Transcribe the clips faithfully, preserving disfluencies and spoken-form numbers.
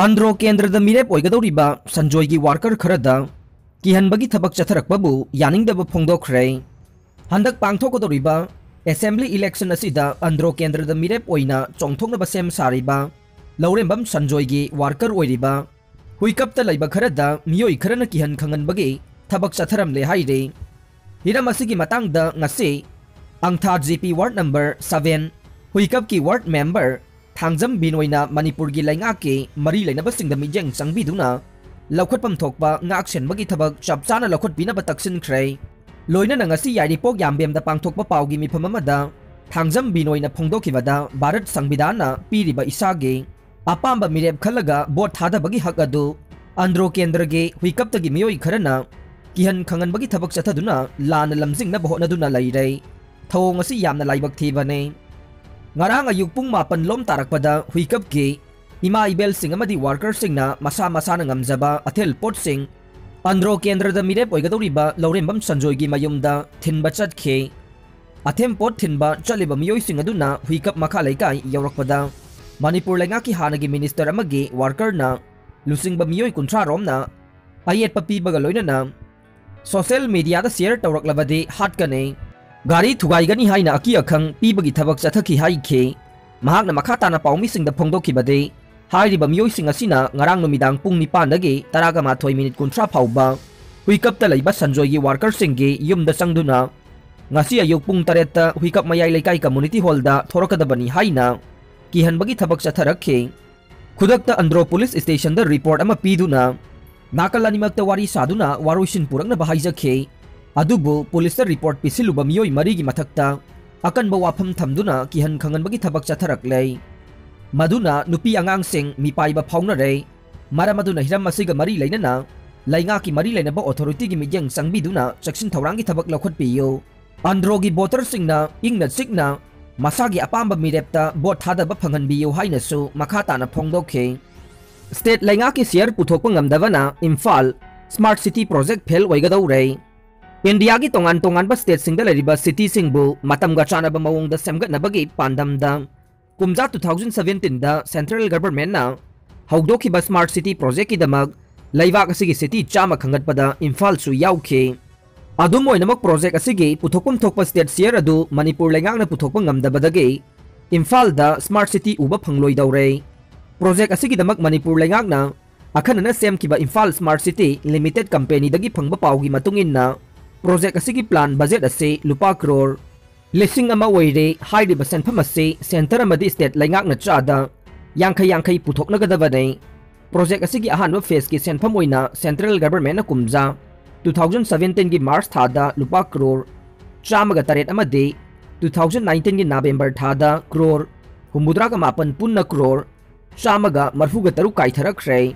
ꯑꯟꯗ꯭ꯔꯣ ꯀꯦꯟꯗ꯭ꯔꯗ ꯃꯤꯔꯦꯞ ꯑꯣꯏꯒꯗꯧꯔꯤꯕ ꯁꯟꯖꯣꯏꯒꯤ ꯋꯥꯔꯀꯔ ꯈꯔꯗ ꯀꯤꯍꯟꯕꯒꯤ ꯊꯕꯛ ꯆꯠꯊꯔꯛꯄꯕꯨ ꯌꯥꯅꯤꯡꯗꯕ ꯐꯣꯡꯗꯣꯛꯈ꯭ꯔꯦ꯫ ꯍꯟꯗꯛ ꯄꯥꯡꯊꯣꯛꯀꯗꯧꯔꯤꯕ ꯑꯦꯁꯦꯝꯕ꯭ꯂꯤ ꯏꯂꯦꯛꯁꯟ ꯑꯁꯤꯗ ꯑꯟꯗ꯭ꯔꯣ ꯀꯦꯟꯗ꯭ꯔꯗ ꯃꯤꯔꯦꯞ ꯑꯣꯏꯅ ꯆꯣꯡꯊꯣꯛꯅꯕ ꯁꯦꯝ ꯁꯥꯔꯤꯕ ꯂꯧꯔꯦꯝꯕꯝ ꯁꯟꯖꯣꯏꯒꯤ ꯋꯥꯔꯀꯔ ꯑꯣꯏꯔꯤꯕ ꯍꯨꯏꯀꯞꯇ ꯂꯩꯕ ꯈꯔꯗ ꯃꯤꯑꯣꯏ ꯈꯔꯅ ꯀꯤꯍꯟ ꯈꯪꯍꯟꯕꯒꯤ ꯊꯕꯛ ꯆꯠꯊꯔꯝꯂꯦ ꯍꯥꯏꯔꯤ꯫ ꯍꯤꯔꯝ ꯑꯁꯤꯒꯤ ꯃꯇꯥꯡꯗ ꯉꯁꯤ ꯑꯪꯊꯥ G P ward number seven ꯍꯨꯏꯀꯞꯀꯤ ꯋꯥꯔꯗ ꯃꯦꯝꯕꯔ ꯊꯥꯡꯖꯝ ꯕꯤꯅꯣꯏꯅ ꯃꯅꯤꯄꯨꯔꯒꯤ ꯂꯩꯉꯥꯛꯀꯤ ꯃꯔꯤ ꯂꯩꯅꯕꯁꯤꯡꯗ ꯃꯤꯠꯌꯦꯡ ꯆꯪꯕꯤꯗꯨꯅ ꯂꯧꯈꯠꯐꯝ ꯊꯣꯛꯄ ꯉꯥꯛ ꯁꯦꯟꯕꯒꯤ ꯊꯕꯛ ꯆꯞ ꯆꯥꯅ ꯂꯧꯈꯠꯄꯤꯅꯕ ꯇꯛꯁꯤꯟꯈ꯭ꯔꯦ꯫ ꯂꯣꯏꯅꯅ ꯉꯁꯤ ꯌꯥꯏꯔꯤꯄꯣꯛ ꯌꯥꯝꯕꯦꯝꯗ ꯄꯥꯡꯊꯣꯛꯄ ꯄꯥꯎꯒꯤ ꯃꯤꯐꯝ ꯑꯃꯗ ꯊꯥꯡꯖꯝ ꯕꯤꯅꯣꯏꯅ ꯐꯣꯡꯗꯣꯛꯈꯤꯕꯗ ꯚꯥꯔꯠ ꯁꯪꯕꯤꯙꯥꯟꯅ ꯄꯤꯔꯤꯕ ꯏꯁꯥꯒꯤ ꯑꯄꯥꯝꯕ ꯃꯤꯔꯦꯞ ꯈꯜꯂꯒ ꯚꯣꯠ ꯊꯥꯗꯕꯒꯤ ꯍꯛ ꯑꯗꯨ ꯑꯟꯗ꯭ꯔꯣ ꯀꯦꯟꯗ꯭ꯔꯒꯤ ꯍꯨꯏꯀꯞꯇꯒꯤ ꯃꯤꯑꯣꯏ ꯈꯔꯅ ꯀꯤꯍꯟ ꯈꯪꯍꯟꯕꯒꯤ ꯊꯕꯛ ꯆꯠꯊꯗꯨꯅ ꯂꯥꯟꯅ ꯂꯝꯖꯤꯡꯅꯕ ꯍꯣꯠꯅꯗꯨꯅ ꯂꯩꯔꯦ꯫ ꯊꯧꯑꯣꯡ ꯑꯁꯤ ꯌꯥꯝꯅ ꯂꯥꯏꯕꯛ ꯊꯤꯕꯅꯤ꯫ ꯉꯔꯥꯡ ꯑꯌꯨꯛ ꯄꯨꯡ ꯃꯥꯄꯟ ꯂꯣꯝ ꯇꯥꯔꯛꯄꯗ ꯍꯨꯏꯀꯞꯀꯤ ꯏꯃꯥ ꯏꯕꯦꯜꯁꯤꯡ ꯑꯃꯗꯤ ꯋꯥꯔꯀꯔꯁꯤꯡꯅ ꯃꯁꯥ ꯃꯁꯥꯅ ꯉꯝꯖꯕ ꯑꯊꯦꯜ ꯄꯣꯠꯁꯤꯡ ꯑꯟꯗ꯭ꯔꯣ ꯀꯦꯟꯗ꯭ꯔꯗ ꯃꯤꯔꯦꯞ ꯑꯣꯏꯒꯗꯧꯔꯤꯕ ꯂꯧꯔꯦꯝꯕꯝ ꯁꯟꯖꯣꯏꯒꯤ ꯃꯌꯨꯝꯗ ꯊꯤꯟꯕ ꯆꯠꯈꯤ꯫ ꯑꯊꯦꯝ ꯄꯣꯠ ꯊꯤꯟꯕ ꯆꯠꯂꯤꯕ ꯃꯤꯑꯣꯏꯁꯤꯡ ꯑꯗꯨꯅ ꯍꯨꯏꯀꯞ ꯃꯈꯥ ꯂꯩꯀꯥꯏ ꯌꯧꯔꯛꯄꯗ ꯃꯅꯤꯄꯨꯔ ꯂꯩꯉꯥꯛꯀꯤ ꯍꯥꯟꯅꯒꯤ ꯃꯤꯅꯤꯁꯇꯔ ꯑꯃꯒꯤ ꯋꯥꯔꯀꯔꯅ ꯂꯨꯆꯤꯡꯕ ꯃꯤꯑꯣꯏ ꯀꯨꯟꯊ꯭ꯔꯥ ꯔꯣꯝꯅ ꯑꯌꯦꯠꯄ ꯄꯤꯕꯒ ꯂꯣꯏꯅꯅ ꯁꯣꯁꯤꯌꯦꯜ ꯃꯤꯗꯤꯌꯥꯗ ꯁꯤꯌꯔ ꯇꯧꯔꯛꯂꯕꯗꯤ ꯍꯥꯠꯀꯅꯤ, ꯒꯥꯔꯤ ꯊꯨꯒꯥꯏꯒꯅꯤ ꯍꯥꯏꯅ ꯑꯀꯤ ꯑꯈꯪ ꯄꯤꯕꯒꯤ ꯊꯕꯛ ꯆꯠꯊꯈꯤ ꯍꯥꯏꯈꯤ꯫ ꯃꯍꯥꯛꯅ ꯃꯈꯥ ꯇꯥꯅ ꯄꯥꯎꯃꯤꯁꯤꯡꯗ ꯐꯣꯡꯗꯣꯛꯈꯤꯕꯗꯤ, ꯍꯥꯏꯔꯤꯕ ꯃꯤꯑꯣꯏꯁꯤꯡ ꯑꯁꯤꯅ ꯉꯔꯥꯡ ꯅꯨꯃꯤꯗꯥꯡ ꯄꯨꯡ ꯅꯤꯄꯥꯟꯗꯒꯤ ꯇꯔꯥꯒ ꯃꯥꯊꯣꯏ ꯃꯤꯅꯤꯠ ꯀꯨꯟꯊ꯭ꯔꯥ ꯐꯥꯎꯕ ꯍꯨꯏꯀꯞꯇ ꯂꯩꯕ ꯁꯟꯖꯣꯏꯒꯤ ꯋꯥꯔꯀꯔꯁꯤꯡꯒꯤ ꯌꯨꯝꯗ ꯆꯪꯗꯨꯅ ꯉꯁꯤ ꯑꯌꯨꯛ ꯄꯨꯡ ꯇꯔꯦꯠꯇ ꯍꯨꯏꯀꯞ ꯃꯌꯥꯏ ꯂꯩꯀꯥꯏ ꯀꯝꯃꯨꯅꯤꯇꯤ ꯍꯣꯜꯗ ꯊꯣꯔꯛꯀꯗꯕꯅꯤ ꯍꯥꯏꯅ ꯀꯤꯍꯟꯕꯒꯤ ꯊꯕꯛ ꯆꯠꯊꯔꯛꯈꯤ꯫ ꯈꯨꯗꯛꯇ ꯑꯟꯗ꯭ꯔꯣ ꯄꯨꯂꯤꯁ ꯁ꯭ꯇꯦꯁꯟꯗ ꯔꯤꯄꯣꯔꯠ ꯑꯃ ꯄꯤꯗꯨꯅ ꯅꯥꯀꯜ ꯑꯅꯤꯃꯛꯇ ꯋꯥꯔꯤ ꯁꯥꯗꯨꯅ ꯋꯥꯔꯣꯏꯁꯤꯟ ꯄꯨꯔꯛꯅꯕ ꯍꯥꯏꯖꯈꯤ꯫ ꯑꯗꯨꯕꯨ ꯄꯨꯂꯤꯁꯇ ꯔꯤꯄꯣꯔꯠ ꯄꯤꯁꯤꯜꯂꯨꯕ ꯃꯤꯑꯣꯏ ꯃꯔꯤꯒꯤ ꯃꯊꯛꯇ ꯑꯀꯟꯕ ꯋꯥꯐꯝ ꯊꯝꯗꯨꯅ ꯀꯤꯍꯟ ꯈꯪꯍꯟꯕꯒꯤ ꯊꯕꯛ ꯆꯠꯊꯔꯛꯂꯦ꯫ ꯃꯗꯨꯅ ꯅꯨꯄꯤ ꯑꯉꯥꯡꯁꯤꯡ ꯃꯤꯄꯥꯏꯕ ꯐꯥꯎꯅꯔꯦ꯫ ꯃꯔꯝ ꯑꯗꯨꯅ ꯍꯤꯔꯝ ꯑꯁꯤꯒ ꯃꯔꯤ ꯂꯩꯅꯅ ꯂꯩꯉꯥꯛꯀꯤ ꯃꯔꯤ ꯂꯩꯅꯕ ꯑꯣꯊꯣꯔꯤꯇꯤꯒꯤ ꯃꯤꯠꯌꯦꯡ ꯆꯪꯕꯤꯗꯨꯅ ꯆꯦꯛꯁꯤꯟ ꯊꯧꯔꯥꯡꯒꯤ ꯊꯕꯛ ꯂꯧꯈꯠꯄꯤꯌꯨ꯫ ꯑꯟꯗ꯭ꯔꯣꯒꯤ ꯚꯣꯇꯔꯁꯤꯡꯅ ꯏꯪꯅ ꯆꯤꯛꯅ ꯃꯁꯥꯒꯤ ꯑꯄꯥꯝꯕ ꯃꯤꯔꯦꯞꯇ ꯚꯣꯠ ꯊꯥꯗꯕ ꯐꯪꯍꯟꯕꯤꯌꯨ ꯍꯥꯏꯅꯁꯨ ꯃꯈꯥ ꯇꯥꯅ ꯐꯣꯡꯗꯣꯛꯈꯤ꯫ ꯁ꯭ꯇꯦꯠ ꯂꯩꯉꯥꯛꯀꯤ ꯁꯤꯌꯔ ꯄꯨꯊꯣꯛꯄ ꯉꯝꯗꯕꯅ ꯏꯝꯐꯥꯜ ꯁ꯭ꯃꯥꯔꯠ ꯁꯤꯇꯤ ꯄ꯭ꯔꯣꯖꯦꯛ ꯐꯦꯜ ꯑꯣꯏꯒꯗꯧꯔꯦ꯫ ꯏꯟꯗꯤꯌꯥꯒꯤ ꯇꯣꯉꯥꯟ ꯇꯣꯉꯥꯟꯕ ꯁ꯭ꯇꯦꯠꯁꯤꯡꯗ ꯂꯩꯔꯤꯕ ꯁꯤꯇꯤꯁꯤꯡꯕꯨ ꯃꯇꯝꯒ ꯆꯥꯟꯅꯕ ꯃꯑꯣꯡꯗ ꯁꯦꯝꯒꯠꯅꯕꯒꯤ ꯄꯥꯟꯗꯝꯗ ꯀꯨꯝꯖꯥ ꯇꯨ ꯊꯥꯎꯖꯟ ꯁꯚꯦꯟꯇꯤꯟꯗ ꯁꯦꯟꯇ꯭ꯔꯦꯜ ꯒꯚꯔꯟꯃꯦꯟꯠꯅ ꯍꯧꯗꯣꯛꯈꯤꯕ Smart City Projectꯀꯤꯗꯃꯛ ꯂꯩꯕꯥꯛ ꯑꯁꯤꯒꯤ city ꯆꯥꯝꯃ ꯈꯟꯒꯠꯄꯗ ꯏꯝꯐꯥꯜꯁꯨ ꯌꯥꯎꯈꯤ꯫ ꯑꯗꯨꯝ ꯑꯣꯏꯅꯃꯛ, project ꯑꯁꯤꯒꯤ ꯄꯨꯊꯣꯛꯐꯝ ꯊꯣꯛꯄ state share ꯑꯗꯨ ꯃꯅꯤꯄꯨꯔ ꯂꯩꯉꯥꯛꯅ ꯄꯨꯊꯣꯛꯄ ꯉꯝꯗꯕꯗꯒꯤ ꯏꯝꯐꯥꯜꯗ Smart City ꯎꯕ ꯐꯪꯂꯣꯏꯗꯧꯔꯦ꯫ Project ꯑꯁꯤꯒꯤꯗꯃꯛ ꯃꯅꯤꯄꯨꯔ ꯂꯩꯉꯥꯛꯅ ꯑꯈꯟꯅꯅ ꯁꯦꯝꯈꯤꯕ Imphal Smart City Limited Companyꯗꯒꯤ ꯐꯪꯕ ꯄꯥꯎꯒꯤ ꯃꯇꯨꯡ ꯏꯟꯅ, project ꯑꯁꯤꯒꯤ plan budget ꯑꯁꯤ ꯂꯨꯄꯥ ꯀ꯭ꯔꯣꯔ ꯂꯤꯁꯤꯡ ꯑꯃ ꯑꯣꯏꯔꯦ꯫ ꯍꯥꯏꯔꯤꯕ ꯁꯦꯟꯐꯝ ꯑꯁꯤ centre ꯑꯃꯗꯤ state ꯂꯩꯉꯥꯛꯅ ꯆꯥꯗ ꯌꯥꯡꯈꯩ ꯌꯥꯡꯈꯩ ꯄꯨꯊꯣꯛꯅꯒꯗꯕꯅꯤ꯫ Project ꯑꯁꯤꯒꯤ ꯑꯍꯥꯟꯕ phaseꯀꯤ ꯁꯦꯟꯐꯝ ꯑꯣꯏꯅ central governmentꯅ ꯀꯨꯝꯖꯥ two thousand seventeenꯒꯤ March ꯊꯥꯗ ꯂꯨꯄꯥ ꯀ꯭ꯔꯣꯔ ꯆꯥꯝꯃꯒ ꯇꯔꯦꯠ ꯑꯃꯗꯤ two thousand nineteenꯒꯤ November ꯊꯥꯗ ꯀ꯭ꯔꯣꯔ ꯍꯨꯝꯐꯨꯇꯔꯥꯒ ꯃꯥꯄꯟ, ꯄꯨꯟꯅ ꯀ꯭ꯔꯣꯔ ꯆꯥꯝꯃꯒ ꯃꯔꯤꯐꯨꯇꯔꯨꯛ ꯀꯥꯏꯊꯔꯛꯈ꯭ꯔꯦ꯫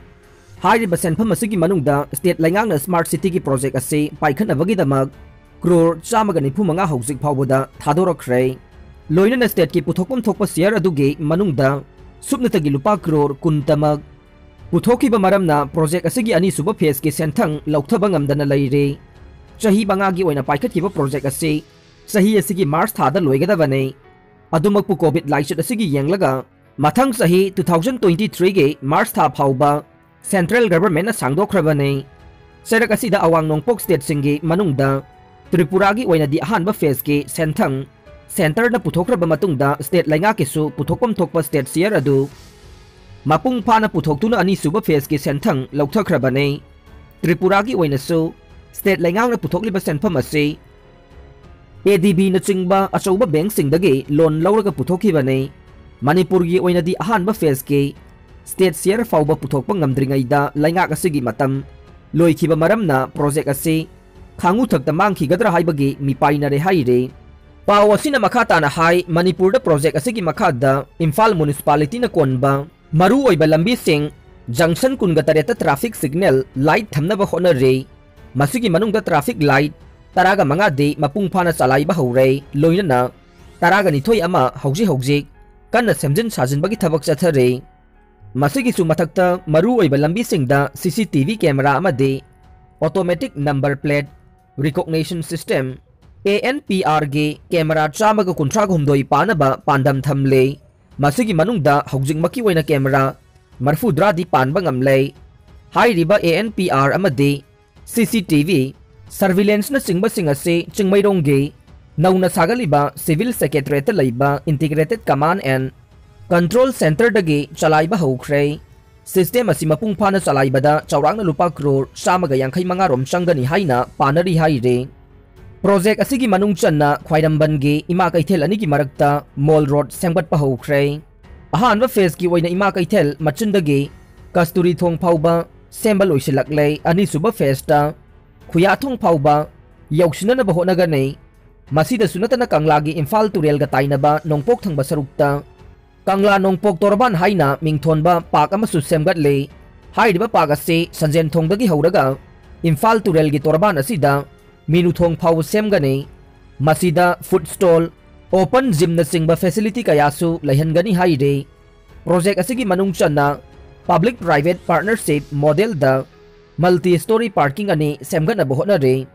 ꯍꯥꯏꯔꯤꯕ ꯁꯦꯟꯐꯝ ꯑꯁꯤꯒꯤ ꯃꯅꯨꯡꯗ state ꯂꯩꯉꯥꯛꯅ Smart Cityꯒꯤ project ꯑꯁꯤ ꯄꯥꯏꯈꯠꯅꯕꯒꯤꯗꯃꯛ ꯀ꯭ꯔꯣꯔ ꯆꯥꯝꯃꯒ ꯅꯤꯐꯨ ꯃꯉꯥ ꯍꯧꯖꯤꯛ ꯐꯥꯎꯕꯗ ꯊꯥꯗꯣꯔꯛꯈ꯭ꯔꯦ꯫ ꯂꯣꯏꯅꯅ stateꯀꯤ ꯄꯨꯊꯣꯛꯐꯝ ꯊꯣꯛꯄ share ꯑꯗꯨꯒꯤ ꯃꯅꯨꯡꯗ ꯁꯨꯞꯅꯇꯒꯤ ꯂꯨꯄꯥ ꯀ꯭ꯔꯣꯔ ꯀꯨꯟꯇꯃꯛ ꯄꯨꯊꯣꯛꯈꯤꯕ ꯃꯔꯝꯅ project ꯑꯁꯤꯒꯤ ꯑꯅꯤꯁꯨꯕ phaseꯀꯤ ꯁꯦꯟꯊꯪ ꯂꯧꯊꯕ ꯉꯝꯗꯅ ꯂꯩꯔꯦ꯫ ꯆꯍꯤ ꯃꯉꯥꯒꯤ ꯑꯣꯏꯅ ꯄꯥꯏꯈꯠꯈꯤꯕ project ꯑꯁꯤ ꯆꯍꯤ ꯑꯁꯤꯒꯤ March ꯊꯥꯗ ꯂꯣꯏꯒꯗꯕꯅꯤ꯫ ꯑꯗꯨꯃꯛꯄꯨ, COVID ꯂꯥꯏꯆꯠ ꯑꯁꯤꯒꯤ ꯌꯦꯡꯂꯒ ꯃꯊꯪ ꯆꯍꯤ two thousand twenty threeꯒꯤ March ꯊꯥ ꯐꯥꯎꯕ central governmentꯅ ꯁꯥꯡꯗꯣꯛꯈ꯭ꯔꯕꯅꯤ꯫ ꯆꯩꯔꯛ ꯑꯁꯤꯗ ꯑꯋꯥꯡ ꯅꯣꯡꯄꯣꯛ stateꯁꯤꯡꯒꯤ ꯃꯅꯨꯡꯗ ꯇ꯭ꯔꯤꯄꯨꯔꯥꯒꯤ ꯑꯣꯏꯅꯗꯤ ꯑꯍꯥꯟꯕ phaseꯀꯤ ꯁꯦꯟꯊꯪ centreꯅ ꯄꯨꯊꯣꯛꯈ꯭ꯔꯕ ꯃꯇꯨꯡꯗ state ꯂꯩꯉꯥꯛꯀꯤꯁꯨ ꯄꯨꯊꯣꯛꯐꯝ ꯊꯣꯛꯄ state share ꯑꯗꯨ ꯃꯄꯨꯡ ꯐꯥꯅ ꯄꯨꯊꯣꯛꯇꯨꯅ ꯑꯅꯤꯁꯨꯕ phaseꯀꯤ ꯁꯦꯟꯊꯪ ꯂꯧꯊꯈ꯭ꯔꯕꯅꯤ꯫ ꯇ꯭ꯔꯤꯄꯨꯔꯥꯒꯤ ꯑꯣꯏꯅꯁꯨ state ꯂꯩꯉꯥꯛꯅ ꯄꯨꯊꯣꯛꯂꯤꯕ ꯁꯦꯟꯐꯝ ꯑꯁꯤ ADBꯅꯆꯤꯡꯕ ꯑꯆꯧꯕ bankꯁꯤꯡꯗꯒꯤ loan ꯂꯧꯔꯒ ꯄꯨꯊꯣꯛꯈꯤꯕꯅꯤ꯫ ꯃꯅꯤꯄꯨꯔꯒꯤ ꯑꯣꯏꯅꯗꯤ ꯑꯍꯥꯟꯕ phaseꯀꯤ state share ꯐꯥꯎꯕ ꯄꯨꯊꯣꯛꯄ ꯉꯝꯗ꯭ꯔꯤꯉꯩꯗ ꯂꯩꯉꯥꯛ ꯑꯁꯤꯒꯤ ꯃꯇꯝ ꯂꯣꯏꯈꯤꯕ ꯃꯔꯝꯅ project ꯑꯁꯤ ꯈꯥꯡꯉꯨꯊꯛꯇ ꯃꯥꯡꯈꯤꯒꯗ꯭ꯔꯥ ꯍꯥꯏꯕꯒꯤ ꯃꯤꯄꯥꯏꯅꯔꯦ ꯍꯥꯏꯔꯤ꯫ ꯄꯥꯎ ꯑꯁꯤꯅ ꯃꯈꯥ ꯇꯥꯅ ꯍꯥꯏ, ꯃꯅꯤꯄꯨꯔꯗ project ꯑꯁꯤꯒꯤ ꯃꯈꯥꯗ ꯏꯝꯐꯥꯜ municipalityꯅ ꯀꯣꯟꯕ ꯃꯔꯨꯑꯣꯏꯕ ꯂꯝꯕꯤꯁꯤꯡ junction ꯀꯨꯟꯒ ꯇꯔꯦꯠꯇ traffic signal light ꯊꯝꯅꯕ ꯍꯣꯠꯅꯔꯤ꯫ ꯃꯁꯤꯒꯤ ꯃꯅꯨꯡꯗ traffic light ꯇꯔꯥꯒ ꯃꯉꯥꯗꯤ ꯃꯄꯨꯡ ꯐꯥꯅ ꯆꯂꯥꯏꯕ ꯍꯧꯔꯦ, ꯂꯣꯏꯅꯅ ꯇꯔꯥꯒ ꯅꯤꯊꯣꯏ ꯑꯃ ꯍꯧꯖꯤꯛ ꯍꯧꯖꯤꯛ ꯀꯟꯅ ꯁꯦꯝꯖꯤꯟ ꯁꯥꯖꯤꯟꯕꯒꯤ ꯊꯕꯛ ꯆꯠꯊꯔꯤ꯫ ꯃꯁꯤꯒꯤꯁꯨ ꯃꯊꯛꯇ ꯃꯔꯨꯑꯣꯏꯕ ꯂꯝꯕꯤꯁꯤꯡꯗ CCTV camera ꯑꯃꯗꯤ automatic number plate recognition system, ANPRꯒꯤ camera ꯆꯥꯝꯃꯒ ꯀꯨꯟꯊ꯭ꯔꯥꯒ ꯍꯨꯝꯗꯣꯏ ꯄꯥꯟꯅꯕ ꯄꯥꯟꯗꯝ ꯊꯝꯂꯤ꯫ ꯃꯁꯤꯒꯤ ꯃꯅꯨꯡꯗ ꯍꯧꯖꯤꯛꯃꯛꯀꯤ ꯑꯣꯏꯅ camera ꯃꯔꯐꯨꯇꯔꯥꯗꯤ ꯄꯥꯟꯕ ꯉꯝꯂꯦ꯫ ꯍꯥꯏꯔꯤꯕ A N P R ꯑꯃꯗꯤ C C T V, surveillance ꯅꯆꯤꯡꯕꯁꯤꯡ ꯑꯁꯤ ꯆꯤꯡꯃꯩꯔꯣꯡꯒꯤ ꯅꯧꯅ ꯁꯥꯒꯠꯂꯤꯕ Civil Secretariat ꯇ ꯂꯩꯕ Integrated Command and Control Center ꯗꯒꯤ ꯆꯂꯥꯏꯕ ꯍꯧꯈ꯭ꯔꯦ꯫ System ꯑꯁꯤ ꯃꯄꯨꯡ ꯐꯥꯅ ꯆꯂꯥꯏꯕꯗ ꯆꯥꯎꯔꯥꯛꯅ ꯂꯨꯄꯥ ꯀ꯭ꯔꯣꯔ ꯆꯥꯝꯃꯒ ꯌꯥꯡꯈꯩ ꯃꯉꯥ ꯔꯣꯝ ꯆꯪꯒꯅꯤ ꯍꯥꯏꯅ ꯄꯥꯅꯔꯤ ꯍꯥꯏꯔꯤ꯫ Project ꯑꯁꯤꯒꯤ ꯃꯅꯨꯡ ꯆꯟꯅ ꯈ꯭ꯋꯥꯏꯔꯝꯕꯟꯒꯤ ꯏꯃꯥ ꯀꯩꯊꯦꯜ ꯑꯅꯤꯒꯤ ꯃꯔꯛꯇ mall road ꯁꯦꯝꯒꯠꯄ ꯍꯧꯈ꯭ꯔꯦ꯫ ꯑꯍꯥꯟꯕ phase ꯀꯤ ꯑꯣꯏꯅ ꯏꯃꯥ ꯀꯩꯊꯦꯜ ꯃꯆꯤꯟꯗꯒꯤ ꯀꯁꯇꯨꯔꯤ ꯊꯣꯡ ꯐꯥꯎꯕ ꯁꯦꯝꯕ ꯂꯣꯏꯁꯤꯜꯂꯛꯂꯦ꯫ ꯑꯅꯤꯁꯨꯕ phase ꯇ ꯈꯨꯌꯥꯊꯣꯡ ꯐꯥꯎꯕ ꯌꯧꯁꯤꯟꯅꯅꯕ ꯍꯣꯠꯅꯒꯅꯤ꯫ ꯃꯁꯤꯗꯁꯨ ꯅꯠꯇꯅ ꯀꯪꯂꯥꯒꯤ ꯏꯝꯐꯥꯜ ꯇꯨꯔꯦꯜꯒ ꯇꯥꯏꯅꯕ ꯅꯣꯡꯄꯣꯛ ꯊꯪꯕ ꯁꯔꯨꯛꯇ ꯀꯪꯂꯥ ꯅꯣꯡꯄꯣꯛ ꯇꯣꯔꯕꯥꯟ ꯍꯥꯏꯅ ꯃꯤꯡꯊꯣꯟꯕ park ꯑꯃꯁꯨ ꯁꯦꯝꯒꯠꯂꯤ꯫ ꯍꯥꯏꯔꯤꯕ park ꯑꯁꯤ ꯁꯟꯖꯦꯟꯊꯣꯡꯗꯒꯤ ꯍꯧꯔꯒ ꯏꯝꯐꯥꯜ ꯇꯨꯔꯦꯜꯒꯤ ꯇꯣꯔꯕꯥꯟ ꯑꯁꯤꯗ ꯃꯤꯅꯨꯊꯣꯡ ꯐꯥꯎꯕ ꯁꯦꯝꯒꯅꯤ꯫ ꯃꯁꯤꯗ food stall, open gym ꯅꯆꯤꯡꯕ facility ꯀꯌꯥꯁꯨ ꯂꯩꯍꯟꯒꯅꯤ ꯍꯥꯏꯔꯤ꯫ Project ꯑꯁꯤꯒꯤ ꯃꯅꯨꯡ ꯆꯟꯅ public private partnership model ꯗ multi story parking ꯑꯅꯤ ꯁꯦꯝꯒꯠꯅꯕ ꯍꯣꯠꯅꯔꯤ꯫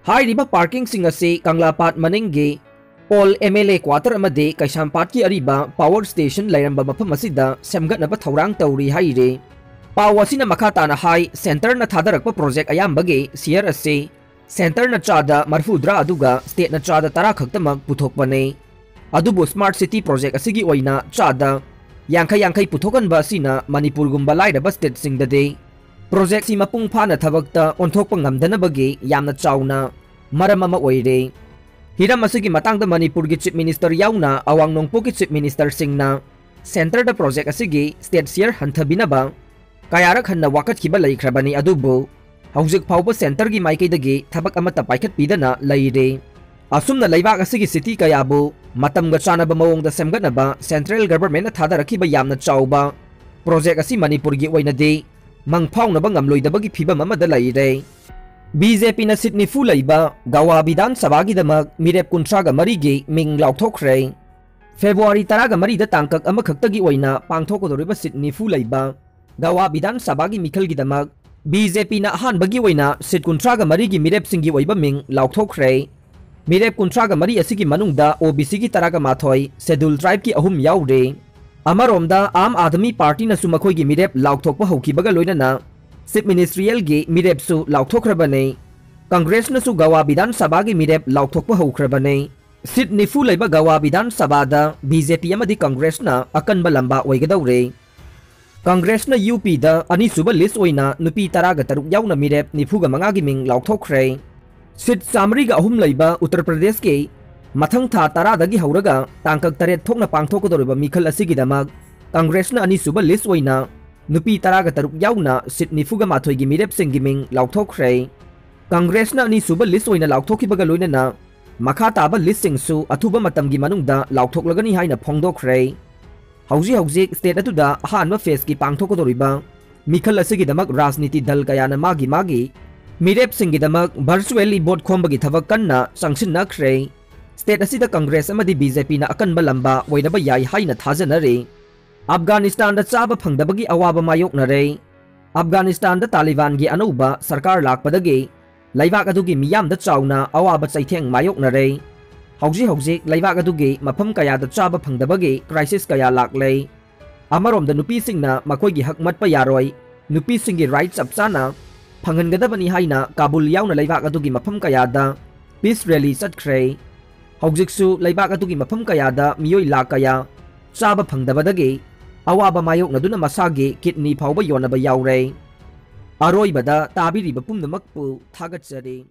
ꯍꯥꯏꯔꯤꯕ parking ꯁꯤꯡ ꯑꯁꯤ ꯀꯪꯂꯥ ꯄꯥꯠ ꯃꯅꯤꯡꯒꯤ old M L A quarter ꯑꯃꯗꯤ ꯀꯩꯁꯥꯝꯄꯥꯠꯀꯤ ꯑꯔꯤꯕ power station ꯂꯩꯔꯝꯕ ꯃꯐꯝ ꯑꯁꯤꯗ ꯁꯦꯝꯒꯠꯅꯕ ꯊꯧꯔꯥꯡ ꯇꯧꯔꯤ ꯍꯥꯏꯔꯤ꯫ ꯄꯥꯎ ꯑꯁꯤꯅ ꯃꯈꯥ ꯇꯥꯅ ꯍꯥꯏ, Centre ꯅ ꯊꯥꯗꯔꯛꯄ project ꯑꯌꯥꯝꯕꯒꯤ share ꯑꯁꯤ Centre ꯅ ꯆꯥꯗ ꯃꯔꯐꯨꯇꯔꯥ ꯑꯗꯨꯒ state ꯅ ꯆꯥꯗ ꯇꯔꯥ ꯈꯛꯇꯃꯛ ꯄꯨꯊꯣꯛꯄꯅꯤ꯫ ꯑꯗꯨꯕꯨ Smart City Project ꯑꯁꯤꯒꯤ ꯑꯣꯏꯅ ꯆꯥꯗ ꯌꯥꯡꯈꯩ ꯌꯥꯡꯈꯩ ꯄꯨꯊꯣꯛꯍꯟꯕ ꯑꯁꯤꯅ ꯃꯅꯤꯄꯨꯔꯒꯨꯝꯕ ꯂꯥꯏꯔꯕ state ꯁꯤꯡꯗꯗꯤ project ꯁꯤ ꯃꯄꯨꯡ ꯐꯥꯅ ꯊꯕꯛꯇ ꯑꯣꯟꯊꯣꯛꯄ ꯉꯝꯗꯅꯕꯒꯤ ꯌꯥꯝꯅ ꯆꯥꯎꯅ ꯃꯔꯝ ꯑꯃ ꯑꯣꯏꯔꯦ꯫ ꯍꯤꯔꯝ ꯑꯁꯤꯒꯤ ꯃꯇꯥꯡꯗ ꯃꯅꯤꯄꯨꯔꯒꯤ Chief Minister ꯌꯥꯎꯅ ꯑꯋꯥꯡ ꯅꯣꯡꯄꯣꯛꯀꯤ Chief Minister ꯁꯤꯡꯅ Centre ꯗ project ꯑꯁꯤꯒꯤ state share ꯍꯟꯊꯕꯤꯅꯕ ꯀꯌꯥꯔꯛ ꯍꯟꯅ ꯋꯥꯀꯠꯈꯤꯕ ꯂꯩꯈ꯭ꯔꯕꯅꯤ, ꯑꯗꯨꯕꯨ ꯍꯧꯖꯤꯛ ꯐꯥꯎꯕ Centre ꯒꯤ ꯃꯥꯏꯀꯩꯗꯒꯤ ꯊꯕꯛ ꯑꯃꯠꯇ ꯄꯥꯏꯈꯠꯄꯤꯗꯅ ꯂꯩꯔꯦ꯫ ꯑꯁꯨꯝꯅ ꯂꯩꯕꯥꯛ ꯑꯁꯤꯒꯤ city ꯀꯌꯥꯕꯨ ꯃꯇꯝꯒ ꯆꯥꯟꯅꯕ ꯃꯑꯣꯡꯗ ꯁꯦꯝꯒꯠꯅꯕ Central Government ꯅ ꯊꯥꯗꯔꯛꯈꯤꯕ ꯌꯥꯝꯅ ꯆꯥꯎꯕ project ꯑꯁꯤ ꯃꯅꯤꯄꯨꯔꯒꯤ ꯑꯣꯏꯅꯗꯤ ꯃꯪꯐꯥꯎꯅꯕ ꯉꯝꯂꯣꯏꯗꯕꯒꯤ ꯐꯤꯕꯝ ꯑꯃꯗ ꯂꯩꯔꯦ꯫ B J P ꯅ seat ꯅꯤꯐꯨ ꯂꯩꯕ ꯒꯋꯥ ꯕꯤꯙꯥꯟ ꯁꯚꯥꯒꯤꯗꯃꯛ ꯃꯤꯔꯦꯞ ꯀꯨꯟꯊ꯭ꯔꯥꯒ ꯃꯔꯤꯒꯤ ꯃꯤꯡ ꯂꯥꯎꯊꯣꯛꯈ꯭ꯔꯦ꯫ February ꯇꯔꯥꯒ ꯃꯔꯤꯗ ꯇꯥꯡꯀꯛ ꯑꯃꯈꯛꯇꯒꯤ ꯑꯣꯏꯅ ꯄꯥꯡꯊꯣꯛꯀꯗꯧꯔꯤꯕ seat ꯅꯤꯐꯨ ꯂꯩꯕ ꯒꯋꯥ ꯕꯤꯙꯥꯟ ꯁꯚꯥꯒꯤ ꯃꯤꯈꯜꯒꯤꯗꯃꯛ B J P ꯅ ꯑꯍꯥꯟꯕꯒꯤ ꯑꯣꯏꯅ seat ꯀꯨꯟꯊ꯭ꯔꯥꯒ ꯃꯔꯤꯒꯤ ꯃꯤꯔꯦꯞꯁꯤꯡꯒꯤ ꯑꯣꯏꯕ ꯃꯤꯡ ꯂꯥꯎꯊꯣꯛꯈ꯭ꯔꯦ꯫ ꯃꯤꯔꯦꯞ ꯀꯨꯟꯊ꯭ꯔꯥꯒ ꯃꯔꯤ ꯑꯁꯤꯒꯤ ꯃꯅꯨꯡꯗ O B C ꯒꯤ ꯇꯔꯥꯒ ꯃꯥꯊꯣꯏ, Scheduled Tribe ꯀꯤ ꯑꯍꯨꯝ ꯌꯥꯎꯔꯦ꯫ ꯑꯃꯔꯣꯝꯗ, ꯑꯥꯝ ꯑꯥꯗꯃꯤ ꯄꯥꯔꯇꯤꯅꯁꯨ ꯃꯈꯣꯏꯒꯤ ꯃꯤꯔꯦꯞ ꯂꯥꯎꯊꯣꯛꯄ ꯍꯧꯈꯤꯕꯒ ꯂꯣꯏꯅꯅ ꯆꯤꯐ ꯃꯤꯅꯤꯁꯇ꯭ꯔꯤꯌꯦꯜꯒꯤ ꯃꯤꯔꯦꯞꯁꯨ ꯂꯥꯎꯊꯣꯛꯈ꯭ꯔꯕꯅꯤ꯫ ꯀꯪꯒ꯭ꯔꯦꯁꯅꯁꯨ ꯒꯋꯥ ꯕꯤꯙꯥꯟ ꯁꯚꯥꯒꯤ ꯃꯤꯔꯦꯞ ꯂꯥꯎꯊꯣꯛꯄ ꯍꯧꯈ꯭ꯔꯕꯅꯤ꯫ ꯁꯤꯠ ꯅꯤꯐꯨ ꯂꯩꯕ ꯒꯋꯥ ꯕꯤꯙꯥꯟ ꯁꯚꯥꯗ ꯕꯤ ꯖꯦ ꯄꯤ ꯑꯃꯗꯤ ꯀꯪꯒ꯭ꯔꯦꯁꯅ ꯑꯀꯟꯕ ꯂꯝꯕꯥ ꯑꯣꯏꯒꯗꯧꯔꯦ꯫ ꯀꯪꯒ꯭ꯔꯦꯁꯅ ꯌꯨ ꯄꯤꯗ ꯑꯅꯤꯁꯨꯕ ꯂꯤꯁ ꯑꯣꯏꯅ ꯅꯨꯄꯤ ꯇꯔꯥꯒ ꯇꯔꯨꯛ ꯌꯥꯎꯅ ꯃꯤꯔꯦꯞ ꯅꯤꯐꯨꯒ ꯃꯉꯥꯒꯤ ꯃꯤꯡ ꯂꯥꯎꯊꯣꯛꯈ꯭ꯔꯦ꯫ ꯁꯤꯠ ꯆꯥꯃꯔꯤꯒ ꯑꯍꯨꯝ ꯂꯩꯕ ꯎꯠꯇꯔ ꯄ꯭ꯔꯗꯦꯁꯀꯤ ꯃꯊꯪ ꯊꯥ ꯇꯔꯥꯗꯒꯤ ꯍꯧꯔꯒ ꯇꯥꯡꯀꯛ ꯇꯔꯦꯠ ꯊꯣꯛꯅ ꯄꯥꯡꯊꯣꯛꯀꯗꯧꯔꯤꯕ ꯃꯤꯈꯜ ꯑꯁꯤꯒꯤꯗꯃꯛ ꯀꯪꯒ꯭ꯔꯦꯁꯅ ꯑꯅꯤꯁꯨꯕ ꯂꯤꯁ ꯑꯣꯏꯅ ꯅꯨꯄꯤ ꯇꯔꯥꯒ ꯇꯔꯨꯛ ꯌꯥꯎꯅ ꯁꯤꯠ ꯅꯤꯐꯨꯒ ꯃꯥꯊꯣꯏꯒꯤ ꯃꯤꯔꯦꯞꯁꯤꯡꯒꯤ ꯃꯤꯡ ꯂꯥꯎꯊꯣꯛꯈ꯭ꯔꯦ꯫ ꯀꯪꯒ꯭ꯔꯦꯁꯅ ꯑꯅꯤꯁꯨꯕ ꯂꯤꯁ ꯑꯣꯏꯅ ꯂꯥꯎꯊꯣꯛꯈꯤꯕꯒ ꯂꯣꯏꯅꯅ ꯃꯈꯥ ꯇꯥꯕ ꯂꯤꯁꯁꯤꯡꯁꯨ ꯑꯊꯨꯕ ꯃꯇꯝꯒꯤ ꯃꯅꯨꯡꯗ ꯂꯥꯎꯊꯣꯛꯂꯒꯅꯤ ꯍꯥꯏꯅ ꯐꯣꯡꯗꯣꯛꯈ꯭ꯔꯦ꯫ ꯍꯧꯖꯤꯛ ꯍꯧꯖꯤꯛ ꯁ꯭ꯇꯦꯠ ꯑꯗꯨꯗ ꯑꯍꯥꯟꯕ ꯐꯦꯖꯀꯤ ꯄꯥꯡꯊꯣꯛꯀꯗꯧꯔꯤꯕ ꯃꯤꯈꯜ ꯑꯁꯤꯒꯤꯗꯃꯛ ꯔꯥꯖꯅꯤꯇꯤ ꯗꯜ ꯀꯌꯥꯅ ꯃꯥꯒꯤ ꯃꯥꯒꯤ ꯃꯤꯔꯦꯞꯁꯤꯡꯒꯤꯗꯃꯛ ꯚꯔꯆꯨꯑꯦꯜꯂꯤ ꯚꯣꯠ ꯈꯣꯝꯕꯒꯤ ꯊꯕꯛ ꯀꯟꯅ ꯆꯪꯁꯤꯟꯅꯈ꯭ꯔꯦ꯫ ꯁ꯭ꯇꯦꯠ ꯑꯁꯤꯗ ꯀꯪꯒ꯭ꯔꯦꯁ ꯑꯃꯗꯤ ꯕꯤ ꯖꯦ ꯄꯤꯅ ꯑꯀꯟꯕ ꯂꯝꯕꯥ ꯑꯣꯏꯔꯕ ꯌꯥꯏ ꯍꯥꯏꯅ ꯊꯥꯖꯅꯔꯤ꯫ ꯑꯐꯒꯥꯅꯤꯁꯇꯥꯟꯗ ꯆꯥꯕ ꯐꯪꯗꯕꯒꯤ ꯑꯋꯥꯕ ꯃꯥꯌꯣꯛꯅꯔꯦ꯫ ꯑꯐꯒꯥꯅꯤꯁꯇꯥꯟꯗ ꯇꯥꯂꯤꯕꯥꯟꯒꯤ ꯑꯅꯧꯕ ꯁꯔꯀꯥꯔ ꯂꯥꯛꯄꯗꯒꯤ ꯂꯩꯕꯥꯛ ꯑꯗꯨꯒꯤ ꯃꯤꯌꯥꯝꯗ ꯆꯥꯎꯅ ꯑꯋꯥꯕ ꯆꯩꯊꯦꯡ ꯃꯥꯌꯣꯛꯅꯔꯦ꯫ ꯍꯧꯖꯤꯛ ꯍꯧꯖꯤꯛ ꯂꯩꯕꯥꯛ ꯑꯗꯨꯒꯤ ꯃꯐꯝ ꯀꯌꯥꯗ ꯆꯥꯕ ꯐꯪꯗꯕꯒꯤ ꯀ꯭ꯔꯥꯏꯁꯤꯁ ꯀꯌꯥ ꯂꯥꯛꯂꯦ꯫ ꯑꯃꯔꯣꯝꯗ ꯅꯨꯄꯤꯁꯤꯡꯅ ꯃꯈꯣꯏꯒꯤ ꯍꯛ ꯃꯠꯄ ꯌꯥꯔꯣꯏ, ꯅꯨꯄꯤꯁꯤꯡꯒꯤ ꯔꯥꯏꯠ ꯆꯞ ꯆꯥꯅ ꯐꯪꯍꯟꯒꯗꯕꯅꯤ ꯍꯥꯏꯅ ꯀꯥꯕꯨꯜ ꯌꯥꯎꯅ ꯂꯩꯕꯥꯛ ꯑꯗꯨꯒꯤ ꯃꯐꯝ ꯀꯌꯥꯗ ꯄꯤꯁ ꯔꯦꯂꯤ ꯆꯠꯈ꯭ꯔꯦ꯫ ꯍꯧꯖꯤꯛꯁꯨ ꯂꯩꯕꯥꯛ ꯑꯗꯨꯒꯤ ꯃꯐꯝ ꯀꯌꯥꯗ ꯃꯤꯑꯣꯏ ꯂꯥꯈ ꯀꯌꯥ ꯆꯥꯕ ꯐꯪꯗꯕꯗꯒꯤ ꯑꯋꯥꯕ ꯃꯥꯌꯣꯛꯅꯗꯨꯅ ꯃꯁꯥꯒꯤ ꯀꯤꯠꯅꯤ ꯐꯥꯎꯕ ꯌꯣꯟꯅꯕ ꯌꯥꯎꯔꯦ꯫ ꯑꯔꯣꯏꯕꯗ ꯇꯥꯕꯤꯔꯤꯕ ꯄꯨꯝꯅꯃꯛꯄꯨ ꯊꯥꯒꯠꯆꯔꯤ꯫